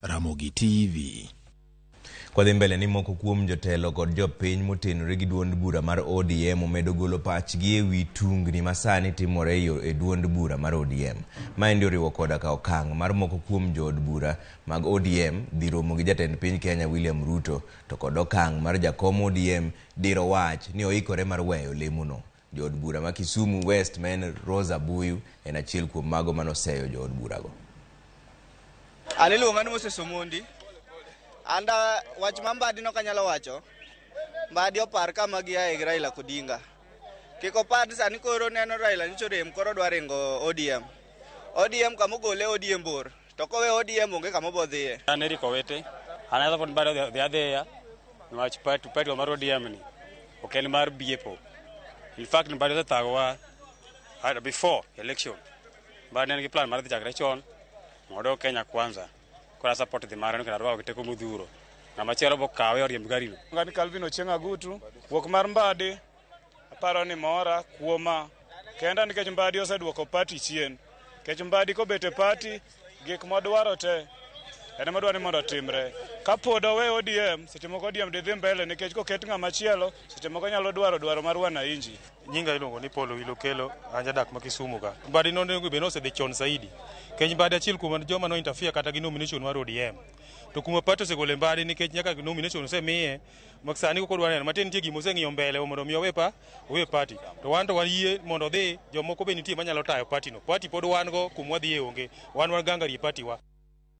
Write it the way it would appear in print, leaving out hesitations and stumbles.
Ramogi TV. Kwadhi mbele ni moko kuom jotelo kod jopiny motenore gi duond bura mar ODM omedo golo pachgi e wi tungni masani timore e duond bura mar ODM. Maendi oriwo koda ka okang' mar moko kuom jood bura mag ODM dhi romo gi jatend piny Kenya William Ruto to kod okang' mar jakom ODM diro wach ni oikore mar weyo lemono. Jood bura ma Kisumu West ma en Rosa Buyu en achiel kuom mago manoseyo jood burago. An iluonga ni Moses Omondi. An da wach ma Mbadi nok anyalo wacho. Mbadi opar kama giaye gi Raila Odinga. Kik opar ni sani koro neno Raila nyocha orem koro odwa ringo ODM. ODM kama ogole ODM bor. To kowe ODM onge kama obo dhiye. An Eric Owete, an adhi support Mbadi odhi adhiya niwach party party wa mar ODM ni ok en mar biepo. In fact Mbadi osethagowa before election. Mbadi ne en gi plan mar dhi chakre chon mondo Kenya kwanza. Koro a support dhi mare no kendo arwako gi teko modhuro. Ng'ama chielo bo kawe oriemb gari no. Ngani Calvin Ochieng' Agutu, wuok mar Mbadi aparo ni mora kuoma kenda nikech Mbadi oseduoko party chien. Nikech Mbadi kobet e party gik modwaro te en ema odwa ni mondo otimre. Kapod owe ODM, seche moko ODM dhi dhi mbele nikech koket ng'ama chielo, seche moko nyalo dwaro dwaro mar wananchi. Nyinga iluongo ni Paul Owilo Kelo, an jadak ma Kisumu ka. Mbadi nonego bed ni osedhi chon zaidi. Nikech Mbadi achiel kuom joma no interfere kata gi nomination mar ODM. To kuma party osegole Mbadi nikech nyaka nomination osemiye, mak sani koko odwa neno matin nitie gima oseng'iyo mbele mondo mi owe pa owe party. To wan to wayie mondo odhi, jomoko be nitie manyalo tayo party no. Party pod wan go kuma wadhiye onge. Wan wagangari e party wa.